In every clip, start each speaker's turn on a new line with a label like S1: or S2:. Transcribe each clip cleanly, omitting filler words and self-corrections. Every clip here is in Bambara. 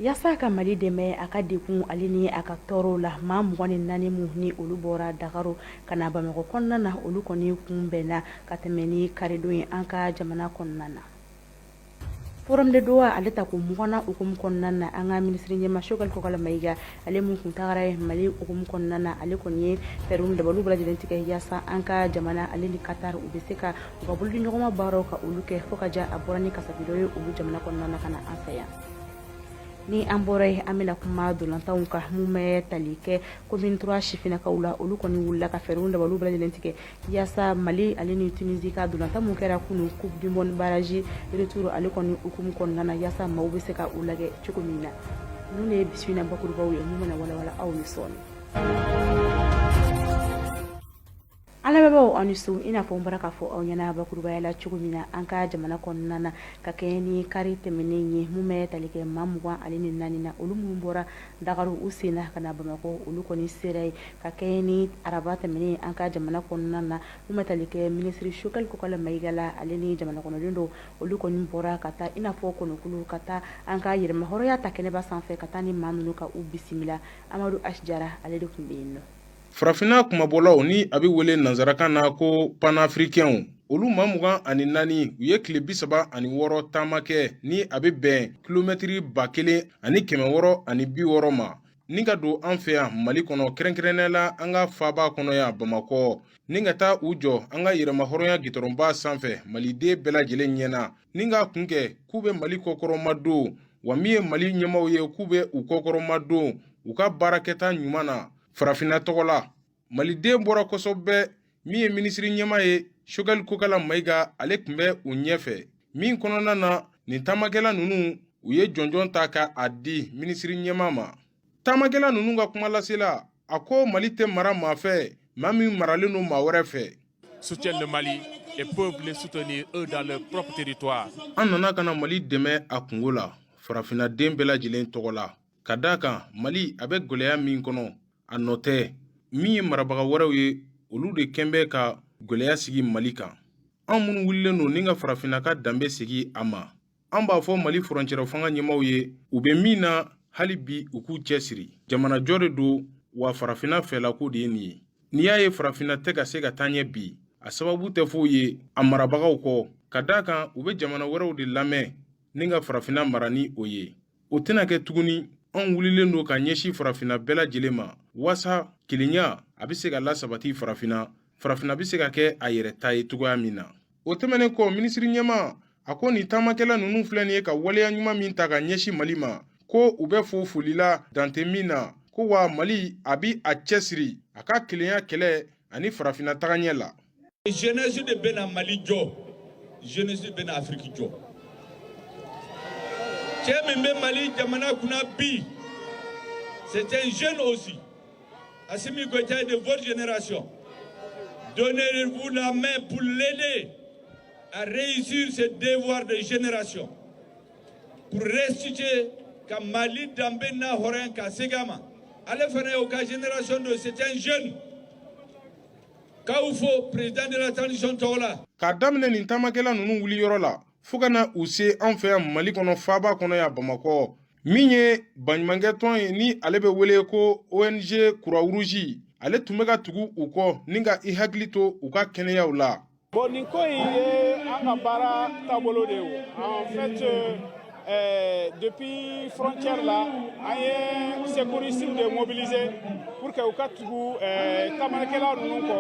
S1: Yaasa ka Mali dɛmɛ a ka degun ale ni a ka tɔɔrɔw la, maa 24 min ni olu bɔra Dakaro ka na Bamakɔ kɔnɔna na, olu kɔni kunbɛnna ka tɛmɛ ni karidon ye an ka jamana kɔnɔna na. Forum de Doha ale tako 20nan hukumu kɔnɔna na, an ka minisiri ɲɛmaa Choguel Kokalla Maïga, ale min kun tagara ye Mali hukumu kɔnɔna na, ale kɔni ye fɛɛrɛw ni dabaliw bɛɛ lajɛlen tigɛ yaasa an ka jamana ale ni Qatar u bɛ se ka u ka bolodiɲɔgɔnma baaraw ka olu kɛ fo ka ja a bɔra ni kasabi dɔ ye olu jamana kɔnɔna na ka na an fɛ yan. Ni an bɔra yen, an bɛna kuma dolantanw kan mun bɛ tali kɛ commune 3 sifinnakaw la. Olu kɔni wulila ka fɛɛrɛw ni dabaliw bɛɛ lajɛlen tigɛ yaasa Mali ale ni Tunisie ka dolantan mun kɛra kunun coupe du monde barrage retour ale kɔni hukumu kɔnɔna na, yaasa maaw bɛ se ka u lajɛ cogo min na. Ninnu de ye bi su in na bakurubaw ye mun bɛna walawala aw ye sɔɔni. An lamɛnbaaw, aw ni su. I n'a fɔ n bɔra k'a fɔ aw ɲɛna bakurubaya la cogo min na, an ka jamana kɔnɔna na, ka kɛɲɛ ni kari tɛmɛnen ye, mun bɛ tali kɛ maa 24 na, olu minnu bɔra Dakaro u sen na ka na Bamakɔ, olu kɔni sera yen ka kɛɲɛ ni araba tɛmɛnen an ka jamana kɔnɔna na. Mun bɛ tali kɛ minisiri Choguel Kokalla Maïga la, ale ni jamana kɔnɔden dɔw, olu kɔni bɔra ka taa i n'a fɔ kɔnɔkulu ka taa an ka yɛrɛmahɔrɔnya ta kɛnɛba sanfɛ ka taa ni maa ninnu ka u bisimila. Amadu H Jara, ale de tun bɛ yen nɔ.
S2: Farafinna kunmabɔlaw ni a bɛ wele nansarakan na ko panafricainw, olu maa 24, u ye tile 36 taama kɛ ni a bɛ bɛn kilomɛtiri 1660 ma ni ka don an fɛ yan Mali kɔnɔ, kɛrɛnkɛrɛnnenya la an ka faaba kɔnɔ yan Bamakɔ, ni ka taa u jɔ an ka yɛrɛmahɔrɔnya gitɔrɔnba sanfɛ Maliden bɛɛ lajɛlen ɲɛna, ni k'a kun kɛ k'u bɛ Mali kɔkɔrɔmadon, wa min ye Mali ɲɛmaaw ye, k'u bɛ u kɔkɔrɔmadon u ka baarakɛta ɲuman na farafinna tɔgɔ la. Maliden bɔra kosɛbɛ. Min ye minisiri ɲɛmaa ye Choguel Kokalla Maïga, ale tun bɛ u ɲɛfɛ. Min kɔnɔna na, nin taamakɛla ninnu, u ye jɔnjɔn ta ka a di minisiri ɲɛmaa ma. Taamakɛla ninnu ka kuma lasela, a ko Mali tɛ mara maa fɛ, maa min maralen don maa wɛrɛ fɛ.
S3: Soutiennent le Mali et peuvent les soutenir, eux, dans leur propre territoire.
S2: An nana ka na Mali dɛmɛ a kungo la farafinna den bɛɛ lajɛlen tɔgɔ la, ka d'a kan Mali a bɛ gɛlɛya min kɔnɔ, a nɔ tɛ. Min ye marabaga wɛrɛw ye, olu de kɛn bɛ ka gɛlɛya sigi Mali kan. An minnu wulilen don ni ka farafinna ka danbe segin a ma, an b'a fɔ Mali furancɛrɛ fanga ɲɛmaaw ye, u bɛ min na hali bi, u k'u cɛsiri. Jamanajɔ de don, wa farafinna fɛlako de ye nin ye. N'i y'a ye farafinna tɛ ka se ka taa ɲɛ bi, a sababu tɛ foyi ye a marabagaw kɔ, ka d'a kan u bɛ jamana wɛrɛw de lamɛn ni ka farafinna mara ni o ye. O tɛna kɛ tuguni. Anw wulilen don ka ɲɛsin farafinna bɛɛ lajɛlen ma waasa kelenya a bɛ se ka lasabati farafinna, farafinna bɛ se ka kɛ a yɛrɛ ta ye cogoya min na. O tɛmɛnen kɔ, minisiri ɲɛmaa a ko nin taamakɛla ninnu filɛ nin ye ka waleya ɲuman min ta ka ɲɛsin Mali ma, ko u bɛ fo foli la dan tɛ min na, ko wa Mali a bɛ a cɛsiri a ka kelenya kɛlɛ ani farafinna tagaɲɛ la.
S4: Jeunesse de bɛna Mali jɔ, jeunesse bɛna Afrique jɔ. Cɛ min bɛ Mali jamana kunna bi, c'est un jeune aussi. Assimi Goïta est de votre génération. Donnez-vous la main pour l'aider à réussir ce devoir de génération, pour restituer ka Mali danbe n'a hɔrɔnya ka segin a ma. Ale fana y'o ka génération dɔ, c'est un jeune. K'aw fo président de la transition tɔgɔ la.
S2: K'a daminɛ nin taamakɛla ninnu wuliyɔrɔ la fo ka na u se an fɛ yan Mali kɔnɔ, faaba kɔnɔ yan Bamakɔ, min ye baɲumankɛtɔn ye ni ale bɛ wele ko ONG Croix-Rouge, ale tun bɛ ka tugu u kɔ ni ka i hakili to u ka kɛnɛyaw la.
S5: Bon, nin ko in ye an ka baara taabolo de ye. En fait, depuis frontière la, an ye secouristes de mobiliser pour que u ka tugu taamakɛla ninnu kɔ,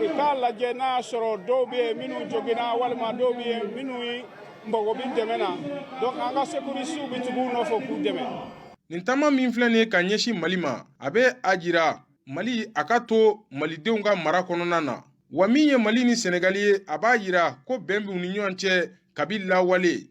S5: u k'a lajɛ n'a y'a sɔrɔ dɔw bɛ yen minnu joginna walima dɔw bɛ yen minnu mago bɛ dɛmɛ na. Donc an ka secouristes bɛ tugu u nɔfɛ k'u dɛmɛ.
S2: Nin taama min filɛ nin ye ka ɲɛsin Mali ma, a bɛ a jira Mali a ka to malidenw ka mara kɔnɔna na. Wa min ye Mali ni Senegali ye, a b'a jira ko bɛn b'u ni ɲɔgɔn cɛ kabi lawale.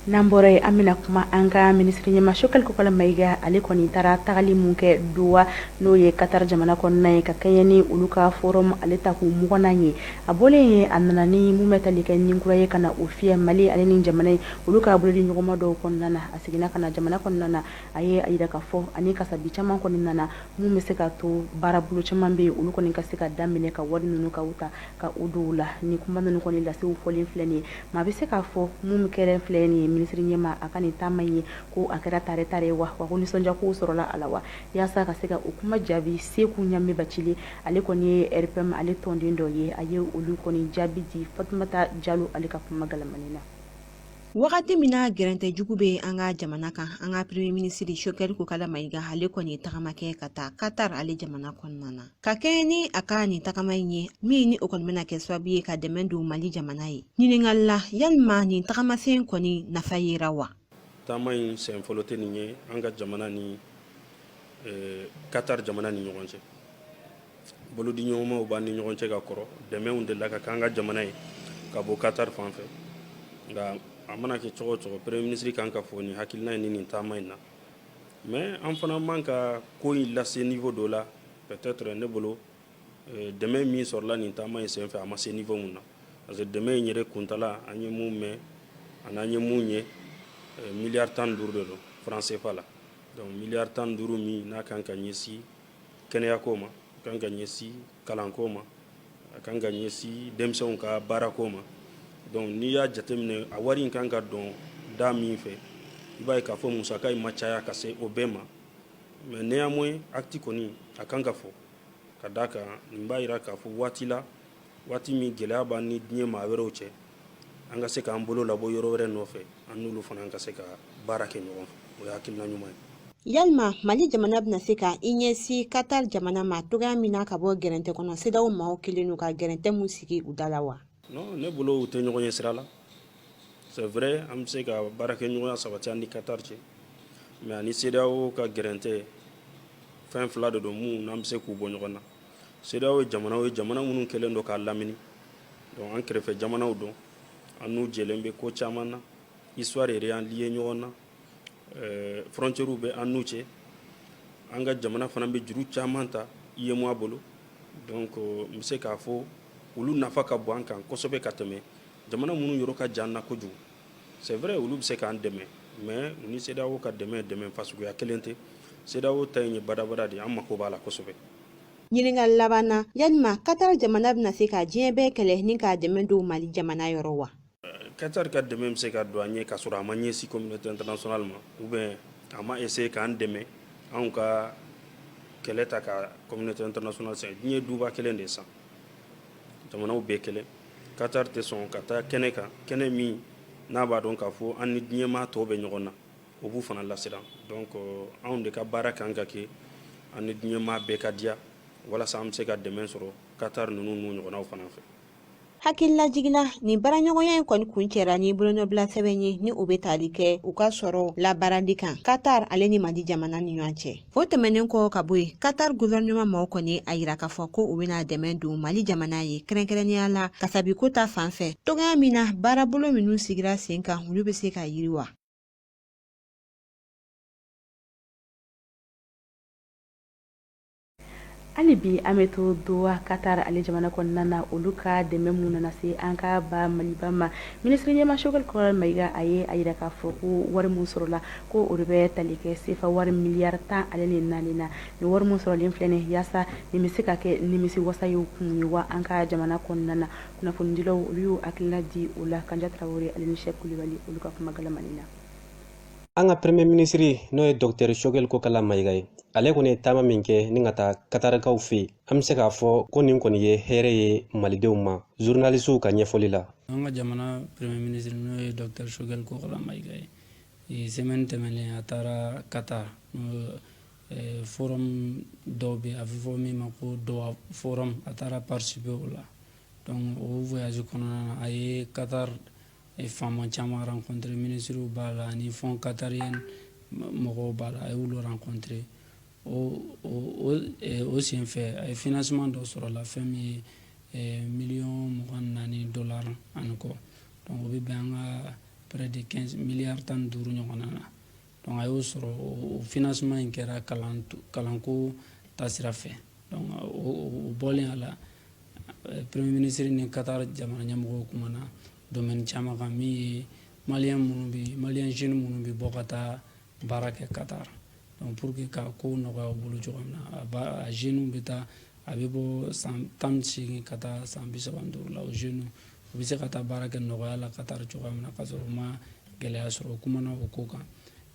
S1: N'an bɔra yen, an bɛna kuma an ka minisiri ɲɛmaa Choguel Kokalla Maïga. Ale kɔni taara tagali mun kɛ Doha, n'o ye Qatar jamana kɔnɔna ye, ka kɛɲɛ ni olu ka forum ale tako 20nan ye. A bɔlen ye, a nana ni mun bɛ tali kɛ ni kura ye ka na o fiyɛ Mali ale ni jamana ye, olu ka bolodi ɲɔgɔnma dɔw kɔnɔna na. A seginna ka na jamana kɔnɔna na, a ye a jira k'a fɔ ani kasabi caman kɔni nana mun bɛ se ka to baarabolo caman bɛ yen, olu kɔni ka se ka daminɛ ka wari ninnu ka u ta ka u don u la. Ni kuma ninnu kɔni lasew fɔlen filɛ nin ye, maa bɛ se k'a fɔ mun kɛra filɛ nin ye. minisiri ɲɛmaa a ka nin taama in ye ko a kɛra tare tare wa wa ko nisɔndiya kow sɔrɔla a la wa? Yaasa ka se ka o kuma jaabi, Seku Ɲame Bacili, ale kɔni ye RPM ale tɔnden dɔ ye, a ye olu kɔni jaabi di Fatumata Jalo ale ka kuma galamani na.
S6: Wagati min na gɛrɛntɛ jugu bɛ an ka jamana kan, an ka premier ministre Choguel Kokalla Maïga ale kɔni ye tagama kɛ ka taa Qatar ale jamana kɔnɔna na, ka kɛɲɛ ni a ka nin tagama in ye min ni o kɔni bɛna kɛ sababu ye ka dɛmɛ don Mali jamana ye. Ɲininkali la, yalima nin tagamasen kɔni nafa yera wa?
S7: Taama in sen fɔlɔ tɛ nin ye an ka jamana ni Qatar jamana ni ɲɔgɔn cɛ. Bolodiɲɔgɔnmaw b'an ni ɲɔgɔn cɛ ka kɔrɔ, dɛmɛw delila ka k'an ka jamana ye ka bɔ Qatar fan fɛ. Nka a mana kɛ cogo o cogo, premier ministre kan ka fɔ nin hakilina in ni nin taama in na. Mais an fana man ka ko in lase niveau dɔ la. Peut-être ne bolo, dɛmɛ min sɔrɔla nin taama in senfɛ, a ma se niveau mun na, parce que dɛmɛ in yɛrɛ kuntala, an ye mun mɛn ani an ye mun ye, miliyari 15 de don franc CFA la. Donc miliyari 15 min n'a kan ka ɲɛsin kɛnɛyako ma, a kan ka ɲɛsin kalanko ma, a kan ka ɲɛsin denmisɛnw ka baarako ma. Donc n'i y'a jateminɛ, a wari in kan ka don da min fɛ, i b'a ye k'a fɔ musaka in ma caya ka se o bɛɛ ma. Mais néanmoins, acte kɔni a kan ka fɔ, ka d'a kan nin b'a yira k'a fɔ waati la, waati min gɛlɛya b'an ni diɲɛ maa wɛrɛw cɛ, an ka se k'an bolo labɔ yɔrɔ wɛrɛ nɔfɛ, an n'olu fana ka se ka baara kɛ ɲɔgɔn fɛ. O ye hakilina ɲuman ye.
S6: Yalima Mali jamana bɛna se ka i ɲɛsin Qatar jamana ma cogoya min na ka bɔ gɛrɛntɛ kɔnɔ, CEDEAO maaw kelen don ka gɛrɛntɛ mun sigi u da la wa?
S7: Non, ne bolo u tɛ ɲɔgɔn ye sira la. C'est vrai, an bɛ se ka baara kɛ ɲɔgɔnya sabati an ni Qatar cɛ, mais ani CEDEAO ka gɛrɛntɛ, fɛn fila de don mun n'an bɛ se k'u bɔ ɲɔgɔn na. CEDEAO ye jamanaw ye, jamana minnu kɛlen don k'a lamini. Donc an kɛrɛfɛ jamanaw don, an n'u jɛlen bɛ ko caman na, histoire yɛrɛ y'an lié ɲɔgɔn na, frontières bɛ an n'u cɛ. An ka jamana fana bɛ juru caman ta UEMOA bolo. Donc n bɛ se k'a fɔ olu nafa ka bon an kan kosɛbɛ ka tɛmɛ jamana minnu yɔrɔ ka jan na kojugu. C'est vrai, olu bɛ se k'an dɛmɛ, mais u ni CEDEAO ka dɛmɛ, dɛmɛ fasuguya kelen tɛ. CEDEAO ta in ye badabada de ye, an mako b'a la kosɛbɛ.
S6: Ɲininkali laban na, yalima Qatar jamana bɛna se ka diɲɛ bɛɛ kɛlɛ ni k'a dɛmɛ don Mali jamana yɔrɔ wa?
S7: Qatar ka dɛmɛ bɛ se ka don an ye k'a sɔrɔ a ma ɲɛsin communauté internationale ma, ou bien a ma essayer k'an dɛmɛ anw ka kɛlɛ ta ka communauté internationale sɛgɛn. Diɲɛ duba kelen de san, jamanaw bɛɛ kelen. Qatar tɛ sɔn ka taa kɛnɛ kan, kɛnɛ min n'a b'a dɔn k'a fɔ an ni diɲɛmaa tɔw bɛ ɲɔgɔn na, o b'u fana lasiran. Donc anw de ka baara kan ka kɛ an ni diɲɛmaa bɛɛ ka diya, walasa an bɛ se ka dɛmɛ sɔrɔ Qatar ninnu n'u ɲɔgɔnnaw fana fɛ.
S6: Hakililajigin, nin baaraɲɔgɔnya in kɔni kun cɛra ni bolonɔbila sɛbɛn ye ni o bɛ tali kɛ u ka sɔrɔ labaarali kan Qatar ale ni Mali jamana ni ɲɔgɔn cɛ. O tɛmɛnen kɔ ka bɔ yen, Qatar gouvernement maaw kɔni a yira k'a fɔ ko u bɛna dɛmɛ don Mali jamana ye, kɛrɛnkɛrɛnnenya la kasabiko ta fan fɛ, cogoya min na baarabolo minnu sigira sen kan, olu bɛ se ka yiriwa.
S1: Hali bi an bɛ to Doha, Qatar ale jamana kɔnɔna na. Olu ka dɛmɛ mun nana se an ka ba Maliba ma, minisiri ɲɛmaa Choguel Kokalla Maïga a ye a yira k'a fɔ ko wari mun sɔrɔla, ko o de bɛ tali kɛ sefa wari miliyari 14 na. Nin wari mun sɔrɔlen filɛ nin, yaasa nin bɛ se ka kɛ nimisi wasa ye kun ye wa an ka jamana kɔnɔna na. Kunnafonidilaw, olu y'u hakilina di o la. Kanja Tarawele ale ni Cheick Kulibali, olu ka kuma galamani na.
S8: An ka premier ministre, n'o ye docteur Choguel Kokalla Maïga ye, ale kɔni ye taama min kɛ ni ka taa Katarikaw fɛ yen, an bɛ se k'a fɔ ko nin kɔni ye hɛrɛ ye malidenw ma, journalistew ka ɲɛfɔli la.
S9: An ka jamana premier ministre, n'o ye docteur Choguel Kokalla Maïga ye, semaine tɛmɛnen a taara Qatar, forum dɔw bɛ, a bɛ fɔ min ma ko Doha forum, a taara participer o la. Donc o voyage kɔnɔna na, a ye Qatar faama caman rencontré, ministres b'a la ani fonds qatarien mɔgɔw b'a la, a y'olu rencontré. O senfɛ, a ye financement dɔ sɔrɔ la, fɛn min ye miliyɔn 24 dollar ani kɔ. Donc o bɛ bɛn an ka près de 15 miliyari 15 ɲɔgɔnna na. Donc a y'o sɔrɔ. O financement in kɛra kalanko taasira fɛ. Donc o bɔlen a la, premier ministre ni Qatar jamana ɲɛmɔgɔw kumana domaine caman kan, min ye malien minnu bɛ, malien jeune minnu bɛ bɔ ka taa baara kɛ Qatar. Donc pour que ka kow nɔgɔya u bolo cogo min na, a jeunes bɛ taa, a bɛ bɔ san 18 ka taa san 35 la, o jeunes u bɛ se ka taa baara kɛ nɔgɔya la Qatar cogoya min na, ka sɔrɔ u ma gɛlɛya sɔrɔ. O kumana o ko kan.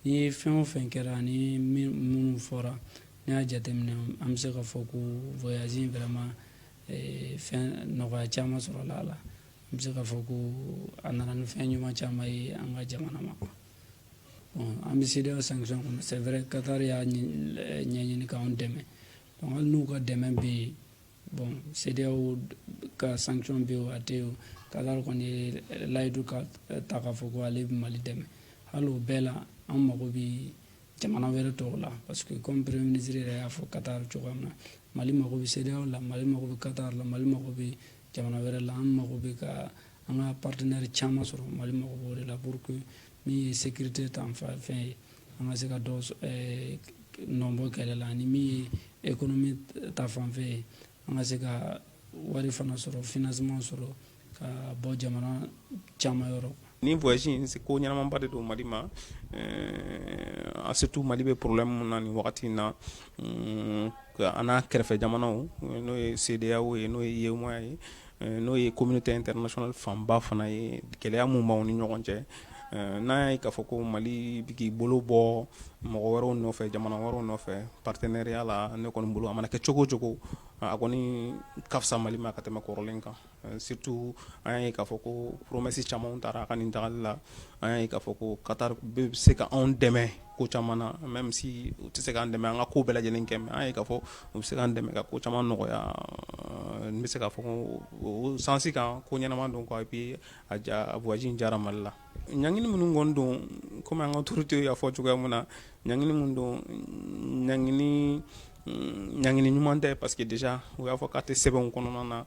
S9: Ni fɛn o fɛn kɛra ani minnu fɔra, n'i y'a jateminɛ, an bɛ se ka fɔ ko voyage in vraiment fɛn nɔgɔya caman sɔrɔla a la. An bɛ se k'a fɔ ko a nana ni fɛn ɲuman caman ye an ka jamana ma. Bon, an bɛ CEDEAO sanction kɔnɔ, c'est vrai, Qatar y'a ɲɛɲini k'anw dɛmɛ. Donc hali n'u ka dɛmɛ bɛ yen, bon, CEDEAO ka sanction bɛ yen o, a tɛ yen o, Qatar kɔni ye layidu ka ta k'a fɔ ko ale bɛ Mali dɛmɛ. Hali o bɛɛ la, an mago bɛ jamana wɛrɛ tɔw la, parce que comme premier ministre yɛrɛ y'a fɔ Qatar cogoya min na, Mali mago bɛ CEDEAO la, Mali mago bɛ Qatar la, Mali mago bɛ jamana wɛrɛ la. An mago bɛ ka an ka partenaire caman sɔrɔ. Mali mago b'o de la pour que min ye sécurité ta fan fɛn ye, an ka se ka dɔ nɔbɔ kɛlɛ la, ani min ye économie ta fan fɛ ye, an ka se ka wari fana sɔrɔ, financement sɔrɔ ka bɔ jamana caman yɔrɔ.
S10: Ni voyage in, ko ɲɛnamaba de don Mali ma, surtout Mali bɛ problème mun na nin wagati in na, an n'a kɛrɛfɛ jamanaw, n'o ye CEDEAO ye, n'o ye UEMOA ye, n'o ye communauté internationale fanba fana ye, gɛlɛya mun b'anw ni ɲɔgɔn cɛ. N'an y'a ye k'a fɔ ko Mali bɛ k'i bolo bɔ mɔgɔ wɛrɛw nɔfɛ, jamana wɛrɛw nɔfɛ partenariat la, ne kɔni bolo, a mana kɛ cogo o cogo, a kɔni ka fisa Mali ma ka tɛmɛ kɔrɔlen kan. Surtout an y'a ye k'a fɔ ko promesse caman taara a ka nin tagali la. An y'a ye k'a fɔ ko Qatar bɛ se ka anw dɛmɛ ko caman na, même si u tɛ se k'an dɛmɛ an ka ko bɛɛ lajɛlen kɛ, mais an y'a ye k'a fɔ u bɛ se k'an dɛmɛ ka ko caman nɔgɔya. N bɛ se k'a fɔ ko o sens kan, ko ɲɛnama don quoi. Et puis a ja voyage in diyara Mali la. Ɲangini minnu kɔni don, komi an ka autorité y'a fɔ cogoya min na, ɲangini min don, ɲangini ɲuman tɛ, parce que déjà u y'a fɔ k'a tɛ sɛbɛnw kɔnɔna na,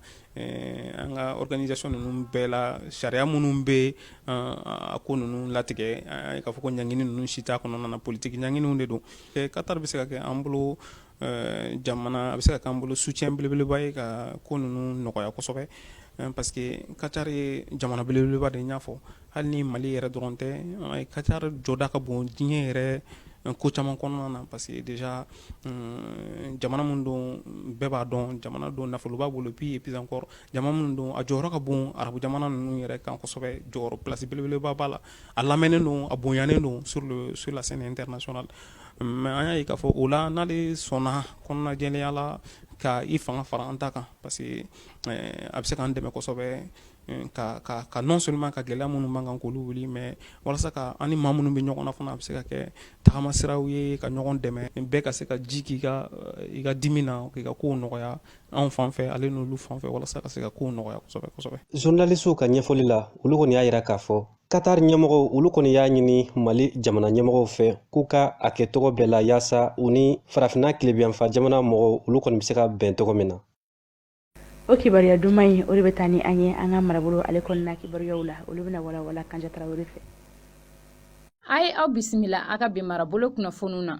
S10: an ka organisation ninnu bɛɛ la, sariya minnu bɛ a ko ninnu latigɛ, an ye k'a fɔ ko ɲangini ninnu si t'a kɔnɔna na, politique ɲanginiw de don. Qatar bɛ se ka kɛ an bolo jamana, a bɛ se ka k'an bolo soutien belebeleba ye ka ko ninnu nɔgɔya kosɛbɛ, parce que Qatar ye jamana belebeleba de ye. N y'a fɔ, hali ni Mali yɛrɛ dɔrɔn tɛ, Qatar jɔda ka bon diɲɛ yɛrɛ ko caman kɔnɔna na, parce que déjà jamana min don, bɛɛ b'a dɔn, jamana don nafolo b'a bolo, puis et puis encore jamana min don, a jɔyɔrɔ ka bon arabu jamana ninnu yɛrɛ kan kosɛbɛ, jɔyɔrɔ place belebeleba b'a la, a lamɛnnen don, a bonyanen don sur la scène internationale. Mais an y'a ye k'a fɔ o la, n'ale sɔnna kɔnɔnajɛlenya la ka i fanga fara an ta kan, parce que a bɛ se k'an dɛmɛ kosɛbɛ ka non seulement ka gɛlɛya minnu b'an kan k'olu wuli, mais walasa ka an ni maa minnu bɛ ɲɔgɔn na fana, a bɛ se ka kɛ tagama siraw ye ka ɲɔgɔn dɛmɛ, bɛɛ ka se ka ji k'i ka i ka dimi na, k'i ka kow nɔgɔya anw fan fɛ, ale n'olu fan fɛ, walasa ka se ka kow nɔgɔya kosɛbɛ kosɛbɛ.
S8: Journalisiw ka ɲɛfɔli la, olu kɔni y'a yira k'a fɔ Qatar ɲɛmɔgɔw, olu kɔni y'a ɲini Mali jamana ɲɛmɔgɔw fɛ k'u ka a kɛ tɔgɔ bɛɛ la yaasa u ni Farafinna tilebiyanfa jamana mɔgɔw, olu kɔni bɛ se ka bɛn cogo min na.
S1: O kibaruya duman in, o de bɛ taa ni an ye an ka marabolo ale kɔnɔna kibaruyaw la. Olu bɛna walawala Kanja Tarawele fɛ.
S11: A ye aw bisimila a ka bi marabolo kunnafoniw na.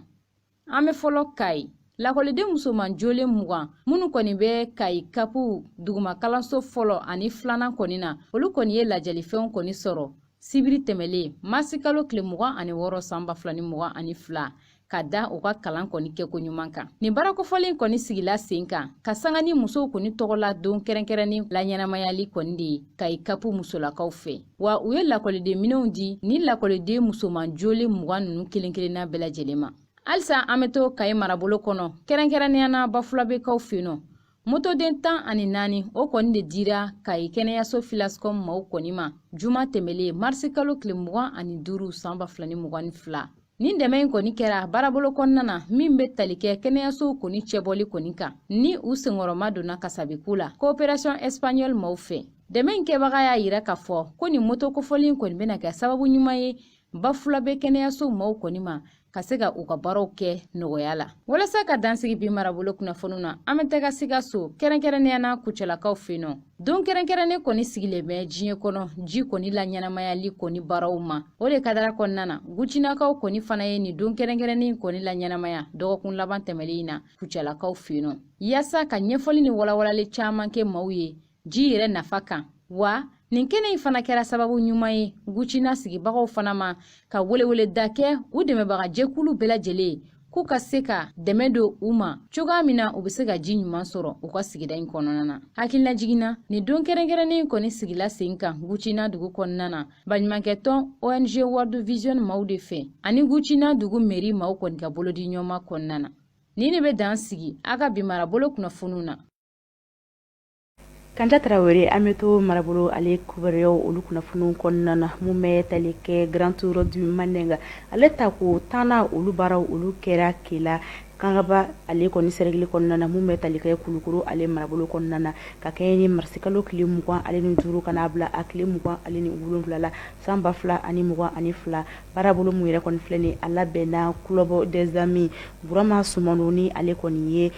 S11: An bɛ fɔlɔ Kayi. Lakɔliden musoman jolen 20 minnu kɔni bɛ Kayi kapu duguma kalanso fɔlɔ ani filanan kɔni na, olu kɔni ye lajɛlifɛnw kɔni sɔrɔ sibiri tɛmɛlen marisikalo tile 26 san 2022, ka da u ka kalan kɔni kɛko ɲuman kan. Nin baarakofɔlen kɔni sigila sen kan ka sanga ni musow kɔni tɔgɔla don kɛrɛnkɛrɛnnen laɲɛnamayali kɔni de ye Kayi kapu musolakaw fɛ. Wa u ye lakɔliden minɛnw di ni lakɔliden musoman jolen 20 ninnu kelen kelenna bɛɛ lajɛlen ma. Halisa an bɛ to Kayi marabolo kɔnɔ, kɛrɛnkɛrɛnnenya na Bafulabekaw fɛ yen nɔ. Motoden 14, o kɔni de dira Kayi kɛnɛyaso filascom maaw kɔni ma juma tɛmɛlen marisikalo tile 25 san 2022. Nin dɛmɛ in kɔni kɛra baarabolo kɔnɔna na min bɛ tali kɛ kɛnɛyasow kɔni cɛbɔli kɔni kan, ni u senkɔrɔma donna kasabiko la coopération espagnole maaw fɛ. Dɛmɛ in kɛbaga y'a yira k'a fɔ ko nin moto kofɔlen kɔni bɛna kɛ sababu ɲuman ye Bafulabe kɛnɛyaso maaw kɔni ma, ka se ka u ka baaraw kɛ nɔgɔya la. Walasa ka dansigi bi marabolo kunnafoniw na, an bɛ taga Sikaso, kɛrɛnkɛrɛnnenya na Kucalakaw fɛ yen nɔ. Don kɛrɛnkɛrɛnnen kɔni sigilen bɛ diɲɛ kɔnɔ ji kɔni laɲɛnamayali kɔni baaraw ma. O de kadara kɔnɔna na, Gucinakaw kɔni fana ye nin don kɛrɛnkɛrɛnnen kɔni laɲɛnamaya dɔgɔkun laban tɛmɛlen in na Kucalakaw fɛ yen nɔ, yaasa ka ɲɛfɔli ni walawalali caman kɛ maaw ye ji yɛrɛ nafa kan. Wa nin kɛnɛ in fana kɛra sababu ɲuman ye Gucina sigibagaw fana ma ka weleweleda kɛ u dɛmɛbaga jɛkulu bɛɛ lajɛlen. k'u ka se ka dɛmɛ don u ma cogoya min na u bɛ se ka ji ɲuman sɔrɔ u ka sigida in kɔnɔna na. Hakililajigin na, nin don kɛrɛnkɛrɛnnen in kɔni sigila sen kan Gucina dugu kɔnɔna na baɲumankɛtɔn ONG World Vision maaw de fɛ ani Gucina dugu mairie maaw kɔni ka bolodiɲɔgɔnma kɔnɔna na. Nin de bɛ dan sigi a ka bi marabolo kunnafoniw na.
S1: Kanja Tarawele, an bɛ to marabolo ale kibaruyaw olu kunnafoniw kɔnɔna na mun bɛ tali kɛ Grand Tour du Mandingue ale tako 10nan olu baaraw olu kɛra Kela Kangaba ale kɔni sɛrɛgili kɔnɔna na mun bɛ tali kɛ Kulukoro ale marabolo kɔnɔna na ka kɛɲɛ ni marisikalo tile 25 ka n'a bila a tile 27 la san 2022. Baarabolo mun yɛrɛ kɔni filɛ nin a labɛnna Club des Amis Burama Sumano ni ale kɔni ye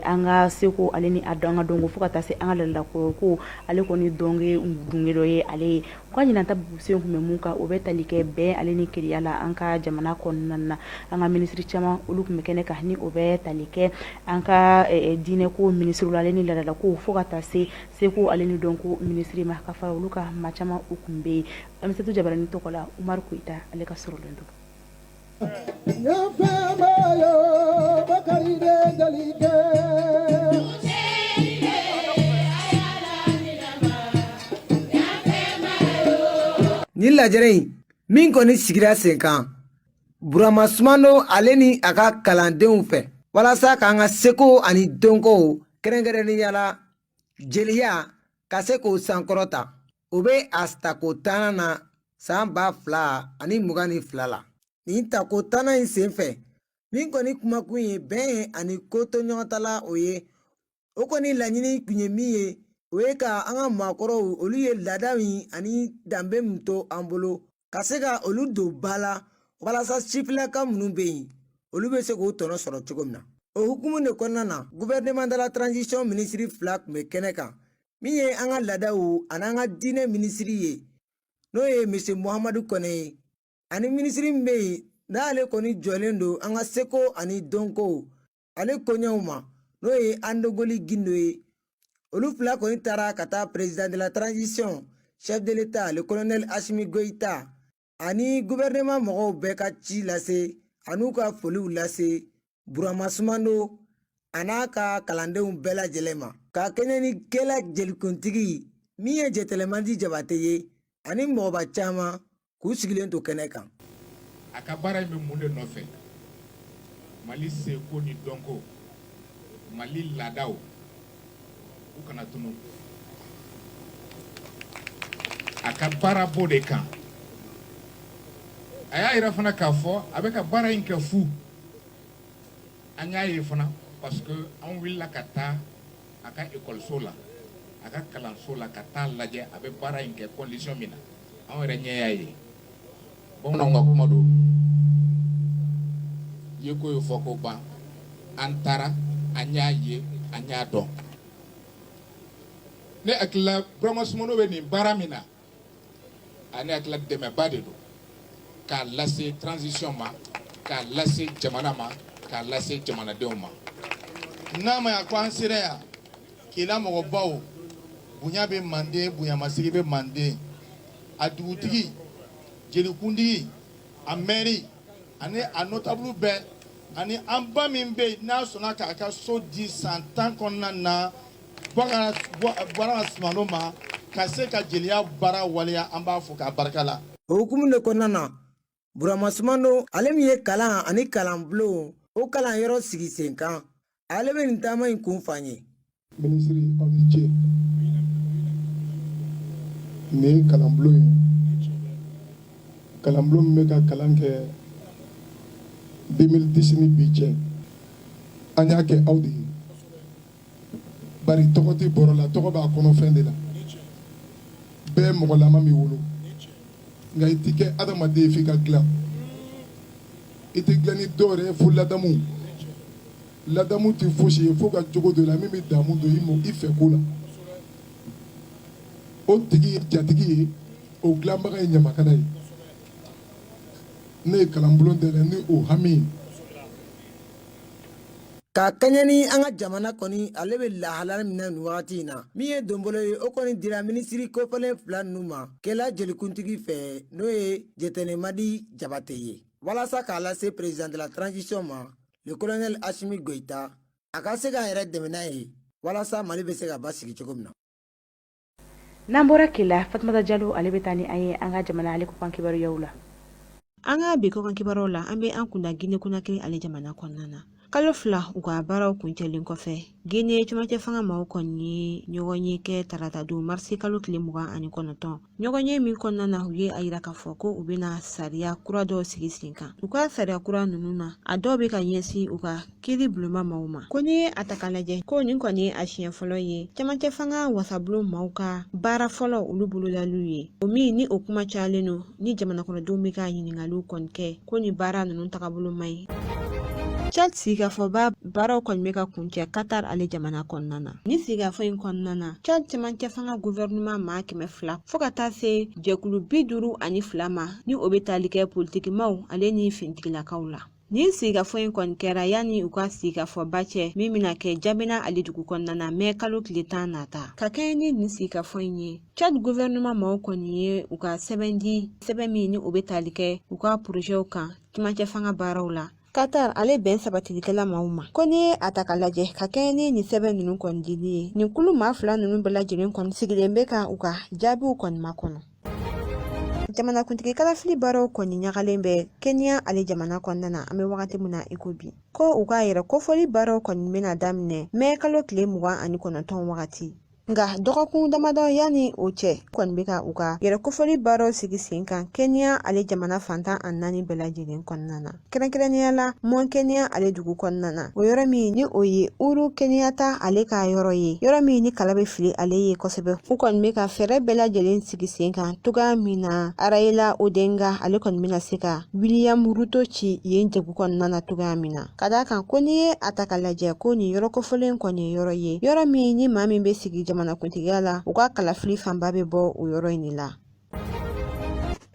S1: an ka seko ale ni a dɔn an ka dɔnko fo ka taa se an ka ladalakɔrɔ ko ale kɔni dɔnke dunge dɔ ye ale ye. U ka ɲinan ta sen tun bɛ mun kan, o bɛ tali kɛ bɛn ale ni kelenya la an ka jamana kɔnɔna na. An ka minisiri caman olu tun bɛ kɛnɛ kan ni o bɛ tali kɛ an ka diinɛko minisiriw la ale ni ladalako fo ka taa se seko ale ni dɔnko minisiri ma, ka fara olu kan maa caman u tun bɛ yen. M7 jabarani tɔgɔ la, Umaru Koyita ale ka sɔrɔlen don.
S12: Nin lajɛrɛ in min kɔni sigira sen kan Burama Sumano ale ni a ka kalandenw fɛ walasa k'an ka seko ani dɔnkow kɛrɛnkɛrɛnnenya la jeliya ka se k'o sankɔrɔta, o bɛ a tako 10nan na san 2022 la. Nin tako 10nan in senfɛ, min kɔni kumakun ye bɛn ye ani ko to ɲɔgɔn la o ye, o kɔni laɲini kun ye min ye, o ye ka an ka maakɔrɔw olu ye laada min ani danbe min to an bolo, ka se ka olu don ba la walasa sifilaka minnu bɛ yen olu bɛ se k'o tɔnɔ sɔrɔ cogo min na. O hukumu de kɔnɔna na, gouvernement de la transition minisiri fila tun bɛ kɛnɛ kan, min ye an ka laadaw ani an ka diinɛ minisiri ye, n'o ye monsieur Muhamadu Kɔnɛ ye, ani minisiri min bɛ yen n'ale kɔni jɔlen don an ka seko ani dɔnkow ale koɲɛw ma, n'o ye Andogoli Gindo ye. Olu fila kɔni taara ka taa président de la transition, chef de l'État, le colonel Assimi Goïta ani gouvernement mɔgɔw bɛɛ ka ci lase an'u ka foliw lase Burama Sumano a n'a ka kalandenw bɛɛ lajɛlen ma, ka kɛɲɛ ni Kela jelikuntigi min ye Jɛtɛlɛmadi Jabate ye ani mɔgɔba caman k'u sigilen to kɛnɛ kan.
S13: A ka baara in bɛ mun de nɔfɛ? Mali seko ni dɔnko, Mali laadaw, u kana tunu. A ka baara b'o de kan. A y'a yira fana k'a fɔ a bɛ ka baara in kɛ fu. An y'a ye fana parce que an wulila ka taa a ka ekɔliso la, a ka kalanso la, ka taa lajɛ a bɛ baara in kɛ condition min na, anw yɛrɛ ɲɛ y'a ye. Bamananw ka kuma don, ye ko ye fɔ ko ban. An taara, an y'a ye, an y'a dɔn. Ne hakilila Burama Sumano bɛ nin baara min na, a ne hakilila dɛmɛba de don k'a lase transition ma, k'a lase jamana ma, k'a lase jamanadenw ma.
S14: N'a ma ya ko an sera yan, Kela mɔgɔbaw, bonya bɛ manden, bonyamasigi bɛ manden. A dugutigi, jelikuntigi, a mɛri ani a notabulu bɛɛ ani an ba min bɛ yen n'a sɔnna k'a ka so di san 10 kɔnɔna na Burama Sumano ma ka se ka jeliya baara waleya, an b'a fo k'a barika la.
S12: O hukumu de kɔnɔna na, Burama Sumano ale min ye kalan ani kalanbulon o kalanyɔrɔ sigi sen kan, ale bɛ nin taama in kun f'an ye.
S15: Minisiri, aw ni ce. Nin ye kalanbulon ye, kalanbulon min bɛ ka kalan kɛ 2010 ni bi cɛ. An y'a kɛ aw de ye, bari tɔgɔ tɛ bɔrɔ la, tɔgɔ b'a kɔnɔfɛn de la. Bɛɛ mɔgɔlama b'i wolo, nka i tɛ kɛ adamaden ye f'i ka dilan. I tɛ dilan ni dɔw yɛrɛ ye fo ladamu. Ladamu tɛ fosi ye fo ka jogo dɔ la min bɛ damu don i ma i fɛ ko la. O tigi ye jatigi ye, o dilanbaga ye ɲamakala ye. Ne ye kalanbulon dayɛlɛ ni o hami ye.
S12: Ka kɛɲɛ ni an ka jamana kɔni ale bɛ lahala min na nin wagati in na, min ye donbolo ye, o kɔni dira minisiri kofɔlen fila ninnu ma Kela jelikuntigi fɛ, n'o ye Jɛtɛnɛmadi Jabate ye, walasa k'a lase président de la transition ma, Le colonel Assimi Goïta, a ka se k'a yɛrɛ dɛmɛ n'a ye walasa Mali bɛ se ka basigi cogo min na.
S1: N'an bɔra Kela, Fatumata Jalo ale bɛ taa ni an ye an ka jamana ale kɔkan kibaruyaw la.
S6: An ka bi kɔkan kibaruyaw la, an bɛ an kunda Guinée Conakry ale jamana kɔnɔna na. Kalo 2 u ka baaraw kuncɛlen kɔfɛ, Guinée cɛmancɛ fanga maaw kɔni ye ɲɔgɔnye kɛ tarata don marisi kalo tile 29. Ɲɔgɔnye min kɔnɔna na, u ye a yira k'a fɔ ko u bɛna sariya kura dɔw sigi sen kan. U ka sariya kura ninnu na, a dɔw bɛ ka ɲɛsin u ka kiiri bulonba maaw ma. Ko n'i ye a ta k'a lajɛ, ko nin kɔni ye a siɲɛ fɔlɔ ye cɛmancɛ fanga wasabulon maaw ka baara fɔlɔ olu bolodaliw ye, o min ni o kuma cayalen don ni jamana kɔnɔdenw bɛ ka ɲininkaliw kɔni kɛ ko nin baara ninnu tagabolo man ɲi. Tchad sigikafɔba baaraw kɔni bɛ ka kuncɛ Qatar ale jamana kɔnɔna na. Ni sigikafɔ in kɔnɔna na, Tchad cɛmancɛ fanga gouvernement maa 200 fo ka taa se jɛkulu 52 ma, ni o bɛ tali kɛ politikimaw ale ni finitigilakaw la. Nin sigikafɔ in kɔni kɛra yanni u ka sigikafɔba cɛ min bɛna kɛ N'Djamena ale dugu kɔnɔna na mɛ kalo tile 10 nata. Ka kɛɲɛ ni nin sigikafɔ in ye, Tchad gouvernement maaw kɔni ye u ka sɛbɛn di, sɛbɛn min ni o bɛ tali kɛ u ka porozɛw kan cɛmancɛ fanga baaraw la. Qatar ale bɛn sabatilikɛla maaw ma. Ko n'i ye a ta k'a lajɛ, ka kɛɲɛ ni nin sɛbɛn ninnu kɔni dili ye, nin kulu maa fila ninnu bɛɛ lajɛlen kɔni sigilen bɛ ka u ka jaabiw kɔni makɔnɔ. Jamanakuntigi kalafili baaraw kɔni ɲagalen bɛ Kenya ale jamana kɔnɔna na an bɛ wagati min na i ko bi. Ko u ka yɛrɛ kofɔli baaraw kɔni bɛna daminɛ mɛ kalo tile 29 wagati. Nka dɔgɔkun damadɔ yanni o cɛ kɔni bɛ ka u ka yɛrɛ kofɔli baaraw sigi sen kan Kenya ale jamana fan 14 bɛɛ lajɛlen kɔnɔna na. Kɛrɛnkɛrɛnnenya la Mount Kenya ale dugu kɔnɔna na, o yɔrɔ min ni o ye Uhuru Kenyatta ale ka yɔrɔ ye, yɔrɔ min ni kala bɛ fili ale ye kosɛbɛ. U kɔni bɛ ka fɛɛrɛ bɛɛ lajɛlen sigi sen kan cogoya min na Raila Odinga ale kɔni bɛna se ka William Ruto ci yen dugu kɔnɔna na cogoya min na. Ka d'a kan ko n'i ye a ta k'a lajɛ, ko nin yɔrɔ kofɔlen kɔni ye yɔrɔ ye, yɔrɔ min ni maa min bɛ sigi jamanakuntigiya la, u ka kalafili fanba bɛ bɔ o yɔrɔ in de la.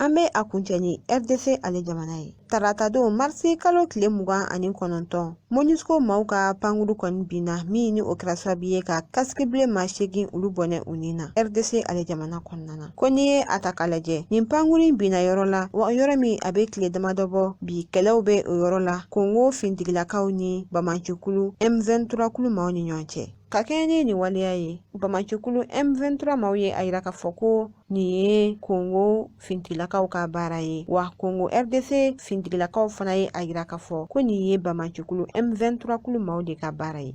S6: An bɛ a kuncɛ ni RDC ale jamana ye. Taratadon marisi kalo tile 29, MONUSCO maaw ka pankuru kɔni binna, min ni o kɛra sababu ye ka casque bleu maa 8 olu bɔnɛ u ni na RDC ale jamana kɔnɔna na. Ko n'i ye a ta k'a lajɛ, nin pankuru in binna yɔrɔ la, wa yɔrɔ min a bɛ tile damadɔ bɔ bi, kɛlɛw bɛ o yɔrɔ la Kongo finitigilakaw ni banbaancikulu M23 kulu maaw ni ɲɔgɔn cɛ. Ka kɛɲɛ ni nin waleya ye, banbaancikulu M23 maaw ye a yira k'a fɔ ko nin ye Kongo finitigilakaw ka baara ye, wa Kongo RDC finitigilakaw fana ye a yira k'a fɔ ko nin ye banbaancikulu M23 kulu maaw de ka baara ye.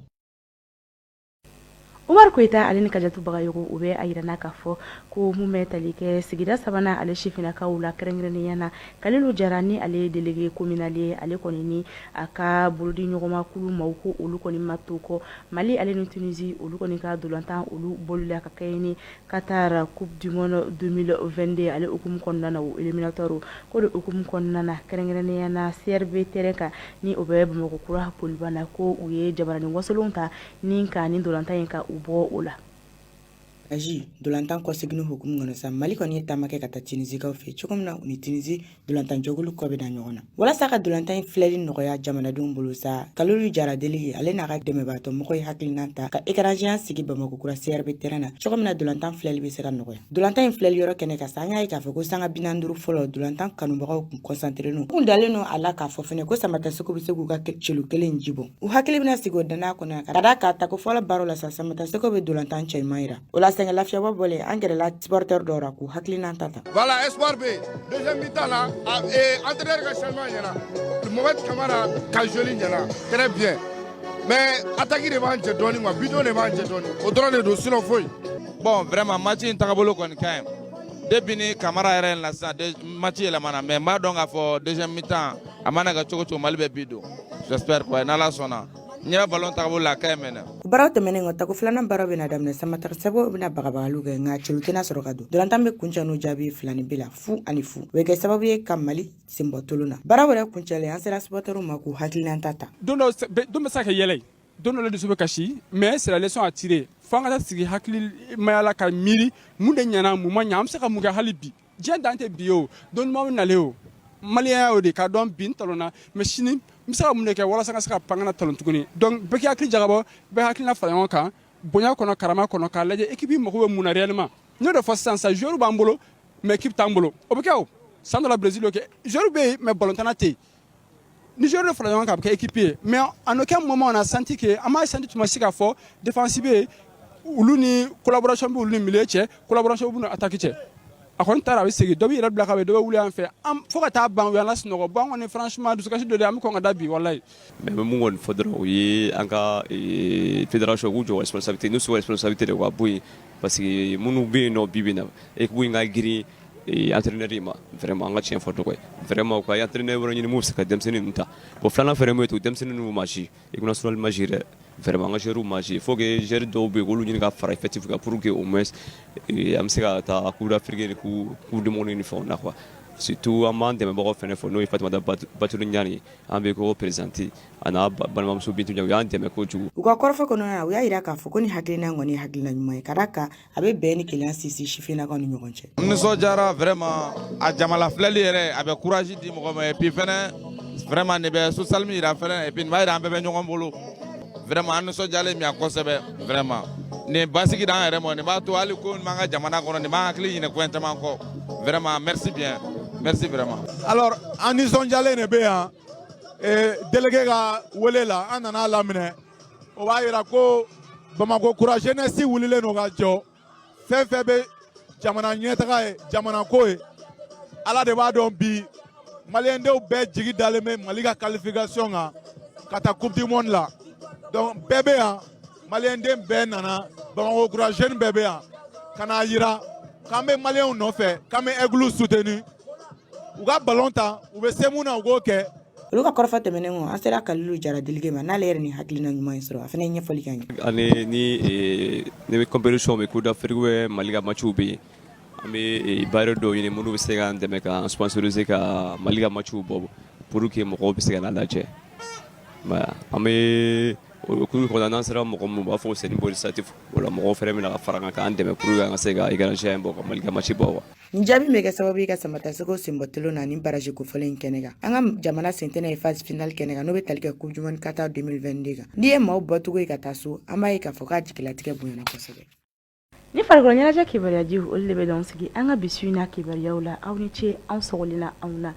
S1: Umaru Koyita ale ni Kajatu Bagayogo, u bɛ a yira na k'a fɔ ko mun bɛ tali kɛ sigida sabanan ale sifinnakaw la, kɛrɛnkɛrɛnnenya na Kalilu Jara, ni ale ye délégué communal ye, ale kɔni ni a ka bolodi ɲɔgɔnma kulu maaw, ko olu kɔni ma to kɔ Mali ale ni Tunisie olu kɔni ka dolantan olu bolila ka kɛɲɛ ni Qatar Coupe du Monde 2022 ale hukumu kɔnɔna na, o éliminatoire ko de hukumu kɔnɔna na, kɛrɛnkɛrɛnnenya na CRB terrain kan, ni o bɛ Bamakɔ kura Poliba na, ko u ye jabaranin wasolon ta ni ka ni dolantan in ka u bɔ o la.
S16: Aji dolantan kɔseginni hukumu kɔnɔ sa, Mali kɔni ye taama kɛ ka taa Tunisikaw fɛ cogo min na u ni Tunisie dolantan jɛkulu kɔ bɛ da ɲɔgɔn na walasa ka dolantan in filɛli nɔgɔya jamanadenw bolo sa. Kalilu Jara délégué, ale n'a ka dɛmɛbaatɔ mɔgɔ ye hakilinan ta ka écran géant sigi Bamakɔ kura CRB terrain na cogo min na dolantan filɛli bɛ se ka nɔgɔya. Dolantan in filɛli yɔrɔ kɛnɛ kan sa, an y'a ye k'a fɔ ko sanga 45 fɔlɔ, dolantan kanubagaw kun concentré don, kun dalen don a la k'a fɔ fɛnɛ ko Samatasɛgɛw bɛ se k'u ka celu kelen ji bɔ. U hakili bɛna sigi o danaya kɔnɔ ka da k'a tako fɔlɔ baaraw la sa, Samatasɛgɛw bɛ dolantan cɛɲuman yira. O la, sɛgɛn lafiyabɔ bɔlen, an gɛrɛla supporter dɔw ra k'u hakilinan ta.
S17: Voilà, espoir bɛ yen. Deuxième mi-temps la, entraîneur ka changement ɲɛna, Mohamed Kamara ka joli ɲɛna très bien, mais attaque de b'an jɛ dɔɔni quoi, bidon de b'an jɛ dɔɔni, o dɔrɔn de don, sinon foyi.
S18: Bon, vraiment, match in tagabolo kɔni ka ɲi. Depuis ni Kamara yɛrɛ na sisan, match yɛlɛmana, mais n b'a dɔn k'a fɔ deuxième mi-temps a mana kɛ cogo cogo, Mali bɛ but don, j'espère quoi, n'Ala sɔnna. N ɲɛ bɛ ballon tagabolo la, a ka ɲi mɛnɛ.
S16: Baaraw tɛmɛnen kɔ, tako filanan baaraw bɛna daminɛ. Samatasɛgɛw bɛna bagabagaliw kɛ, nka celu tɛna sɔrɔ ka don. Dolantan bɛ kuncɛ n'o jaabi 2 ni bi la 0-0. O bɛ kɛ sababu ye ka Mali senbɔ tolon na. Baaraw yɛrɛ kuncɛlen, an sera supporterw ma k'u hakilinata ta.
S5: Don dɔ, don bɛ se ka kɛ yɛlɛ ye, don dɔ la dusu bɛ kasi, mais c'est la leçon à tirer. Fo an ka taa sigi hakilimaya la ka miiri mun de ɲɛna, mun ma ɲɛ, an bɛ se ka mun kɛ hali bi. Diɲɛ dan tɛ bi ye o, don ɲuman bɛ nalen o. Maliyɛnya y'o de k'a dɔn bi n talonna, mais sini n bɛ se ka mun de kɛ walasa ka se ka pan kana talon tuguni. Donc bɛɛ k'i hakili jagabɔ, bɛɛ hakilina fara ɲɔgɔn kan bonya kɔnɔ, karama kɔnɔ, k'a lajɛ équipe mago bɛ mun na réellement. N y'o de fɔ sisan sa, joueur b'an bolo mais équipe t'an bolo. O bɛ kɛ o san dɔ la, Brésil y'o kɛ, joueur bɛ yen mais ballon tɛ yen. Ni joueur de fara ɲɔgɔn kan, a bɛ kɛ équipe ye. Mais en aucun moment on a senti que, an m'a senti tuma si k'a fɔ défense bɛ yen, olu ni collaboration bɛ olu ni milieu cɛ, collaboration b'u ni attaque cɛ. A kɔni taara, a bɛ segin, dɔ b'i yɛrɛ bila ka bɛ, dɔ bɛ wuli an fɛ, an fo ka taa ban, u y'an lasunɔgɔ. Bon, an kɔni, franchement, dusukasi dɔ de, an bɛ kɔn ka da bi, walayi.
S19: Mais n bɛ mun kɔni fɔ dɔrɔn, o ye an ka fédération k'u jɔ responsabilité, n'u sɔrɔ responsabilité de ka bɔ yen, parce que minnu bɛ yen nɔ bi bi in na, équipe in ka girin entraîneur in ma. Vraiment, an ka tiɲɛ fɔ tɔgɔ ye, vraiment, u ka entraîneur wɛrɛ ɲini mun bɛ se ka denmisɛnnin ninnu ta. Bon, filanan fɛnɛ mun ye tugun, denmisɛnnin ninnu ma si équipe nationale ma si dɛ. Vraiment, an ka joueurs ma si, il faut que joueurs dɔw bɛ yen, k'olu ɲini ka fara effectif kan pour que au moins an bɛ se ka taa Coupe d'Afrique ni Coupe du monde ni fɛnw na quoi. Surtout, an b'an dɛmɛbagaw fɛnɛ fɔ, n'o ye Fatumata Batuli Ɲani, an bɛ ko présidente, a n'a balimamuso Bintu Ɲani, u y'an dɛmɛ kojugu.
S16: U ka kɔrɔfɔ kɔnɔna na, u y'a yira k'a fɔ ko ni hakilina kɔni ye hakilina ɲuman ye, ka d'a kan a bɛ bɛn ni kelenya sinsin sifinnakaw ni ɲɔgɔn cɛ.
S18: N nisɔndiyara vraiment. A jamana filɛli yɛrɛ, a bɛ courage di mɔgɔ ma. Et puis fɛnɛ, vraiment, nin bɛ social min yira fɛnɛ, et puis nin b'a yira an bɛɛ bɛ ɲɔgɔn bolo. Vraiment, an nisɔndiyalen min yan kosɛbɛ. Vraiment, nin basigi d'an yɛrɛ ma, nin b'a to hali ko min b'an ka jamana kɔnɔ, nin b'an hakili ɲinɛ ko caman kɔ. Vraiment, merci bien, merci vraiment.
S20: Alors, an nisɔndiyalen de bɛ yan délégué ka wele la, an nana laminɛ. O b'a yira ko Bamakɔ kura jeunesse wulilen don ka jɔ. Fɛn fɛn bɛ jamana ɲɛtaga ye, jamana ko ye, Ala de b'a dɔn. Bi maliyɛndenw bɛɛ jigi dalen bɛ Mali ka qualification kan ka taa Coupe du monde la. Donc bɛɛ bɛ yan, maliyɛnden bɛɛ nana, Bamakɔ kura jeune bɛɛ bɛ yan ka n'a yira k'an bɛ maliyɛnw nɔfɛ, k'an bɛ Aigle soutenir, u ka ballon ta, u bɛ se mun na, u k'o kɛ.
S16: Olu ka kɔrɔfɔ tɛmɛnen kɔ, an sera Kalilu Jara délégué ma, n'ale yɛrɛ ni hakilina ɲuman ye sɔrɔ, a fana ye ɲɛfɔli kɛ an ye.
S19: Ani ni compétition bɛ, Coupe d'Afrique bɛ, Mali ka match bɛ yen, an bɛ bailleur dɔw ɲini minnu bɛ se k'an dɛmɛ k'an sponsoriser ka Mali ka match bɔ pour que mɔgɔw bɛ se ka n'a lajɛ. An bɛ o kulu kɔnɔ, n'an sera mɔgɔ min, u b'a fɔ c'est une bonne initiative. O la, mɔgɔw fɛnɛ bɛna ka fara an kan k'an dɛmɛ pour que an ka se ka écran in bɔ ka Mali ka match bɔ quoi.
S16: Nin jaabi bɛ kɛ sababu ye ka Samatasɛgɛw senbɔ na ni barrage kofɔlen in kɛnɛ kan. An ka jamana sentɛnɛ ye phase finale kɛnɛ kan, n'o bɛ tali kɛ Coupe du monde Qatar 2022 kan. N'i ye maaw bɔcogo ye ka taa so, an b'a ye k'a fɔ k'a jigilatigɛ bonyana kosɛbɛ.
S1: Ni farikolo ɲɛnajɛ kibaruyajiw, olu de bɛ dɔn sigi an ka bi su in na kibaruyaw la. Aw ni ce, anw sɔgɔli la anw na.